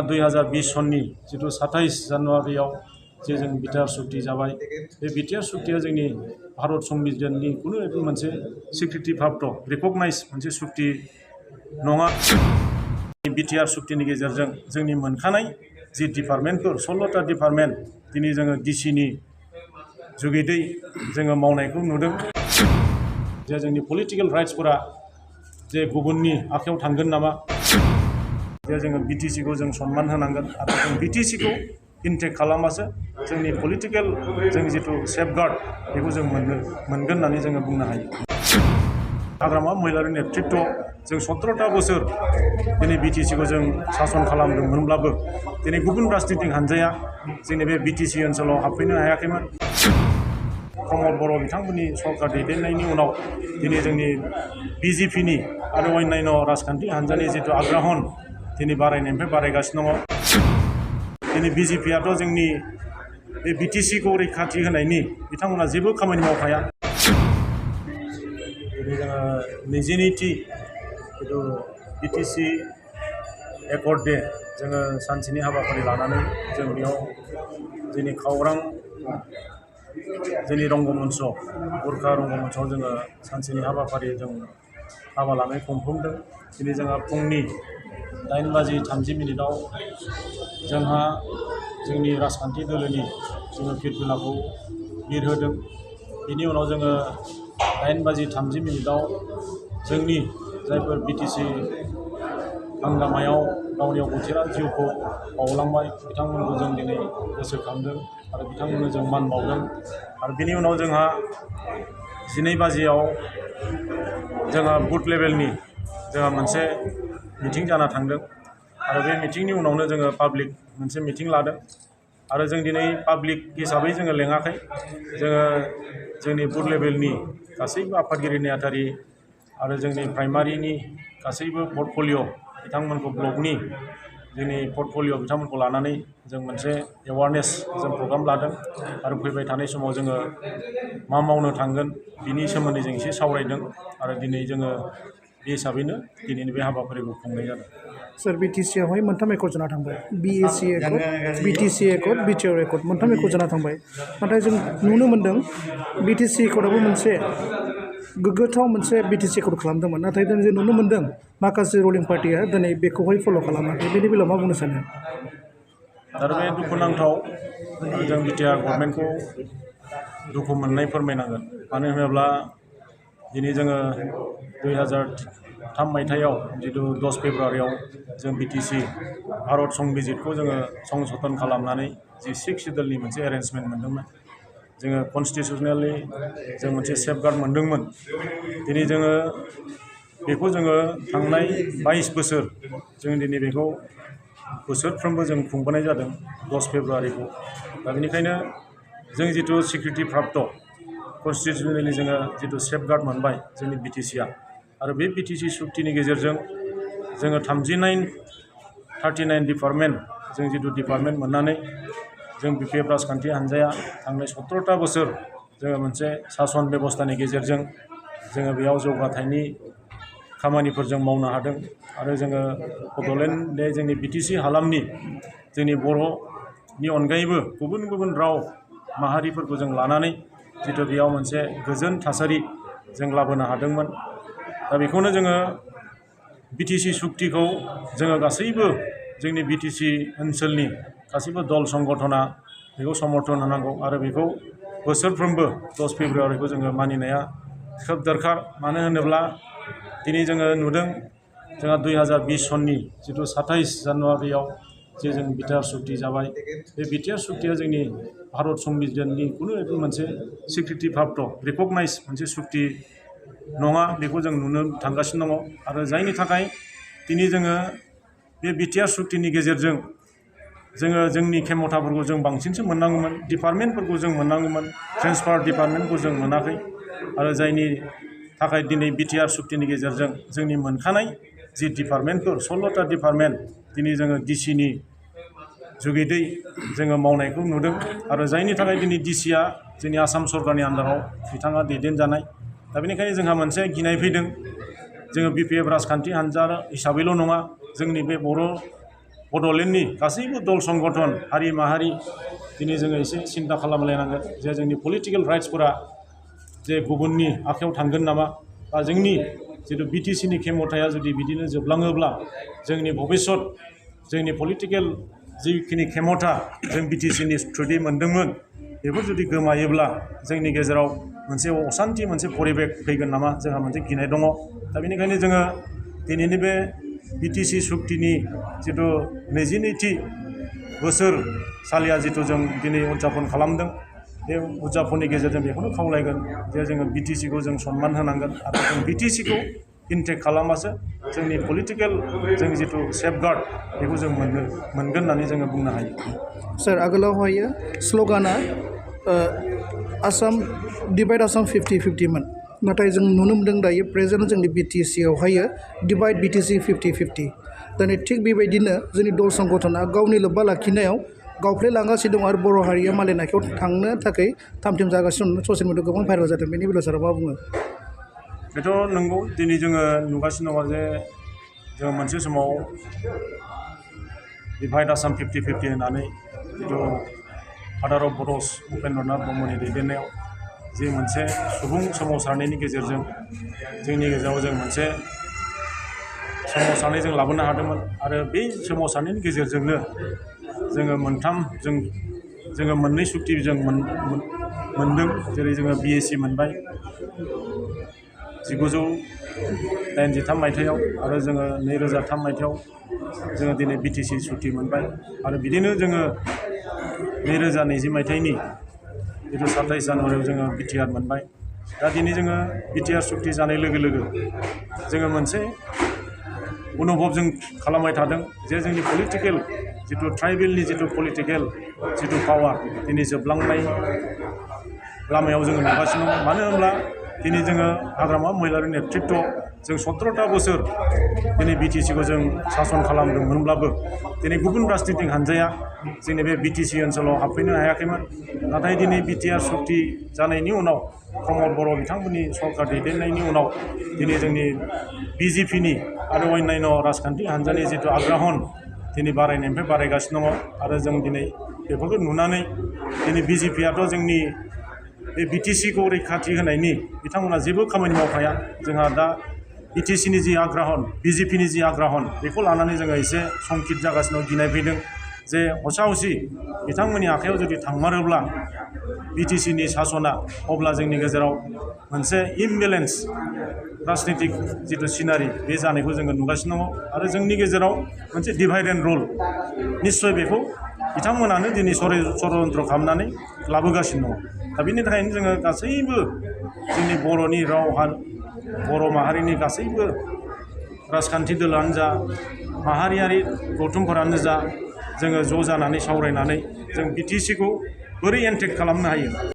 2020 सननि जिथु 27 जानुवारियाव जे जों बिटिआर सुक्ति जाबाय बे बिटिआर सुक्तिया जोंनि भारत संबिधाननि खुनु मोनसे स्वीकृति प्राप्त रिकगनाइज मोनसे सुक्ति नङा। बिटिआर सुक्तिनि गेजेरजों जोंनि मोनखानाय जि डिपार्टमेन्टफोर 16टा डिपार्टमेन्ट दिनै जोङो डिसिनि जुगिदै जोङो मावनायखौ नुदों। जे जोंनि पलिटिकेल राइट्सफोरा जे गुबुननि आखायाव थांगोन नामा, जे जोङो बिटिसिखौ जों सन्मान होनांगोन आरो जों बिटिसिखौ इनटेक खालामबासो जोंनि पलिटिकेल जों जिथु सेफगार्ड बेखौ जों मोनगोन होननानै जोङो बुंनो हायो। हाग्रामा महिलारि नेतृत्व जों 17टा बोसोर दिनै बिटिसिखौ जों सासन खालामदोंमोनब्लाबो दिनै गुबुन राजनितिक हान्जाया जोंनि बे बिटिसि ओनसोलाव हाबफैनो हायाखैमोन। प्रमद बर' बिथांमोननि सरकार दैदेननायनि उनाव दिनै जोंनि बिजेपिनि आरो अन्यान्य राजखान्थि हान्जानि जिथु आग्राहन दिनै बारायनायनिफ्राय बारायगासिनो दङ। दिनै बिजेपियाथ' जोंनि बे बिटिसिखौ रैखाथि होनायनि बिथांमोना जेबो खामानि मावखाया। दिनै जोङो 22थि जिथु बिटिसि एकर्ड डे जोङो सानसेनि हाबाफारि लानानै जों बेयाव जोंनि खावरां जोंनि रंगमन्च गुरखा रंगमन्चआव जोङो सानसेनि हाबाफारि जों हाबा लानाय खुंफुंदों। दिनै जोंहा फुंनि 8:30 जोंहा जोंनि राजखान्थि दोलोनि जोङो फिरफिलाखौ बिरहोदों। बिनि उनाव जोङो 8:30 जोंनि जायफोर बिटिसि हांगामायाव गावनि अबथिरा जिउखौ बावलांबाय बिथांमोनखौ जों दिनै गोसोखांदों आरो बिथांमोननो जों मान बावदों। आरो बिनि उनाव जोंहा 12 जोंहा बुथ लेभेलनि जोंहा मोनसे मिटिं जाना थांदों आरो बे मिटिंनि उनावनो जोङो पाब्लिक मोनसे मिटिं लादों। आरो जों दिनै पाब्लिक हिसाबै जोङो लेङाखै, जोङो जोंनि बुथ लेभेलनि गासैबो आफादगिरि नेहाथारि आरो जोंनि प्राइमारिनि गासैबो पर्टफलिय' बिथांमोनखौ ब्लकनि जोंनि पर्टफलिय' बिथांमोनखौ लानानै जों मोनसे एवारनेस जों प्रग्राम लादों आरो फैबाय थानाय समाव जोङो मा मावनो थांगोन बिनि सोमोन्दै जों एसे सावरायदों आरो दिनै जोङो बे हिसाबैनो दिनैनि बे हाबाफारिखौ खुंनाय जादों। सर बिटिसियावहाय मोनथाम एकर्ड जाना थांबाय, BAC accord, BTC accord, BTR accord मोनथाम एकर्ड जाना थांबाय। नाथाय जों नुनो मोन्दों बिटिसि एकर्डआबो मोनसे गोग्गाथाव मोनसे बिटिसि एकर्ड खालामदोंमोन। नाथाय दिनै जों नुनो मोन्दों माखासे रुलिं पार्टिया दिनै बेखौहाय फल' खालामाखै। बेनि बेलायाव मा बुंनो सानो? आरो बे दुखुनांथाव जों बिटिआर गभर्नमेन्टखौ दुखु मोननाय फोरमायनांगोन। मानो होनोब्ला दिनै जोङो 2003 मायथाइयाव जिथु 10 फेब्रुवारियाव जों बिटिसि भारत संबिजितखौ जोङो संशोधन खालामनानै जि 6 सिडुलनि मोनसे एरेन्जमेन्ट मोन्दोंमोन। जोङो कनस्टिटिउसनेलि जों मोनसे सेफगार्ड मोन्दोंमोन। दिनै जोङो बेखौ जोङो थांनाय 22 बोसोर जों दिनै बेखौ बोसोरफ्रोमबो जों खुंबोनाय जादों 10 फेब्रुवारिखौ। दा बेनिखायनो जों जिथु स्वीकृति प्राप्त कनस्टिटिउसनेलि जोङो जिथु सेफगार्ड मोनबाय जोंनि बिटिसिआ, आरो बे बिटिसि सुक्तिनि गेजेरजों जोङो 39 डिपार्टमेन्ट जों जिथु डिपार्टमेन्ट मोननानै जों बिपिएफ राजखान्थि हान्जाया थांनाय 17टा बोसोर जोङो मोनसे सासन बेबस्थानि गेजेरजों जोङो बेयाव जौगाथायनि खामानिफोर जों मावनो हादों। आरो जोङो बड'लेण्ड जोंनि बिटिसि हालामनि जोंनि बर'नि अनगायैबो गुबुन गुबुन राव माहारिफोरखौ जों लानानै जिथु बेयाव मोनसे गोजोन थासारि जों लाबोनो हादोंमोन। दा बेखौनो जोङो बिटिसि सुक्तिखौ जोङो गासैबो जोंनि बिटिसि ओनसोलनि गासैबो दल संगठना बेखौ समर्थन होनांगौ आरो बेखौ बोसोरफ्रोमबो 10 फेब्रुवारिखौ जोङो मानिनाया खोब दरखार। मानो होनोब्ला दिनै जोङो नुदों जोंहा 2020 सननि जिथु 27 जानुवारियाव जे जों बिटिआर सुक्ति जाबाय बे बिटिआर सुक्तिया जोंनि भारत संबिधाननि खुनु मोनसे स्वीकृति प्राप्त रिकगनाइज मोनसे सुक्ति नङा। बेखौ जों नुनो थांगासिनो दङ आरो जायनि थाखाय दिनै जोङो बे बिटिआर सुक्तिनि गेजेरजों जोङो जोंनि खेमथाफोरखौ जों बांसिनसो मोननांगौमोन, डिपार्टमेन्टफोरखौ जों मोननांगौमोन, ट्रेन्सफार डिपार्टमेन्टखौ जों मोनाखै। आरो जायनि थाखाय दिनै बिटिआर सुक्तिनि गेजेरजों जोंनि मोनखानाय जि डिपार्टमेन्टफोर 16टा डिपार्टमेन्ट दिनै जोङो डिसिनि जुगिदै जोङो मावनायखौ नुदों आरो जायनि थाखाय दिनै डिसिआ जोंनि आसाम सरकारनि आन्दाराव बिथाङा दैदेनजानाय। दा बेनिखायनो जोंहा मोनसे गिनाय फैदों, जोङो बिपिएफ राजखान्थि हान्जा हिसाबैल' नङा, जोंनि बे बर' बड'लेण्डनि गासैबो दल संगठन हारि माहारि दिनै जोङो एसे सिन्था खालामलायनांगोन जे जोंनि पलिटिकेल राइट्सफोरा जे गुबुननि आखायाव थांगोन नामा बा जोंनि जिथु बिटिसिनि खेमथाया जुदि बिदिनो जोबलाङोब्ला जोंनि भबिष्यत जोंनि पलिटिकेल जिखिनि खेमथा जों बिटिसिनि थ्रुयै मोन्दोंमोन बेफोर जुदि गोमायोब्ला जोंनि गेजेराव मोनसे असान्थि मोनसे परिबेक फैगोन नामा जोंहा मोनसे गिनाय दङ। दा बेनिखायनो जोङो दिनैनि बे बिटिसि सुक्तिनि जिथु 22थि बोसोरसालिया जिथु जों दिनै उदजापन खालामदों बे उदजापननि गेजेरजों बेखौनो खावलायगोन जे जोङो बिटिसिखौ जों सनमान होनांगोन आरो जों बिटिसिखौ इन्टेक्ट खालामबासो जोंनि पलिटिकेल जों जिथु सेफगार्ड बेखौ जों मोनगोन होननानै जोङो बुंनो हायो। सार आगोलावहाय स्ल'गाना आसाम डिभाइड आसाम 50-50मोन, नाथाय जों नुनो मोनदों दायो प्रेजेन्ट जोंनि बिटिसियावहाय डिभाइड बिटिसि 50-50। दिनै थिग बेबायदिनो जोंनि दल संगठना गावनि लोब्बा लाखिनायाव गावफ्लेलांगासिनो दं आरो बर' हारिया मालायनि आखायाव थांनो थाखाय थामथिम जागासिनो दं। ससियेल मिडियायाव गोबां भाइरेल जादों। बेनि बेलायाव सारा मा बुङो? बेथ' नंगौ। दिनै जोङो नुगासिनो दङ जे जों मोनसे समाव डिभाइड आसाम 50-50 होननानै जिथु फादार अफ बड'स उपेन्द्रनाथ ब्रह्मनि दैदेननायाव जि मोनसे सुबुं सोमावसारनायनि गेजेरजों जोंनि गेजेराव जों मोनसे सोमावसारनाय जों लाबोनो हादोंमोन आरो बे सोमावसारनायनि गेजेरजोंनो जोङो मोननै सुक्ति जों मोनदों। जेरै जोङो BAC मोनबाय 1983 मायथाइयाव आरो जोङो 2003 मायथाइयाव जोङो दिनै बिटिसि सुक्ति मोनबाय आरो बिदिनो जोङो 2020 मायथाइनि जिथु 27 जानुवारियाव जोङो बिटिआर मोनबाय। दा दिनै जोङो बिटिआर सुक्ति जानाय लोगो लोगो जोङो मोनसे अनुभब जों खालामबाय थादों जे जोंनि पलिटिकेल जिथु ट्राइबेलनि जिथु पलिटिकेल जिथु पावार दिनै जोबलांनाय लामायाव जोङो नुगासिनो दङ। मानो होनब्ला दिनै जोङो हाग्रामा महिलारि नेतृत्व जों 17ता बोसोर दिनै बिटिसिखौ जों सासन खालामदोंमोनब्लाबो दिनै गुबुन राजनितिक हान्जाया जोंनि बे बिटिसि ओनसोलाव हाबफैनो हायाखैमोन। नाथाय दिनै बिटिआर सुक्ति जानायनि उनाव प्रमद बर' बिथांमोननि सरकार दैदेननायनि उनाव दिनै जोंनि बिजेपिनि आरो अन्यान्य राजखान्थि हान्जानि जिथु आग्राहन दिनै बारायनायनिफ्राय बारायगासिनो दङ आरो जों दिनै बेफोरखौ नुनानै दिनै बिजेपियाथ' जोंनि बे बिटिसिखौ रैखाथि होनायनि बिथांमोना जेबो खामानि मावखाया। जोंहा दा बिटिसिनि जि आग्राहन बिजेपिनि जि आग्राहन बेखौ लानानै जोङो एसे संकित जागासिनो गिनाय फैदों जे हसा हसि बिथांमोननि आखायाव जुदि थांमारोब्ला बिटिसिनि सासना अब्ला जोंनि गेजेराव मोनसे इमबेलेन्स राजनितिक जिथु सिनारि बे जानायखौ जोङो नुगासिनो दङ आरो जोंनि गेजेराव मोनसे डिभाइड एन्ड रुल निस्सय बेखौ बिथांमोनानो दिनै षड्यन्त्र खालामनानै लाबोगासिनो दङ। दा बेनि थाखायनो जोङो गासैबो जोंनि बर'नि राव बर' माहारिनि गासैबो राजखान्थि दोलोआनो जा माहारियारि गौथुमफोरानो जा जोङो ज' जानानै सावरायनानै जों बिटिसिखौ बोरै एन्टेक खालामनो हायो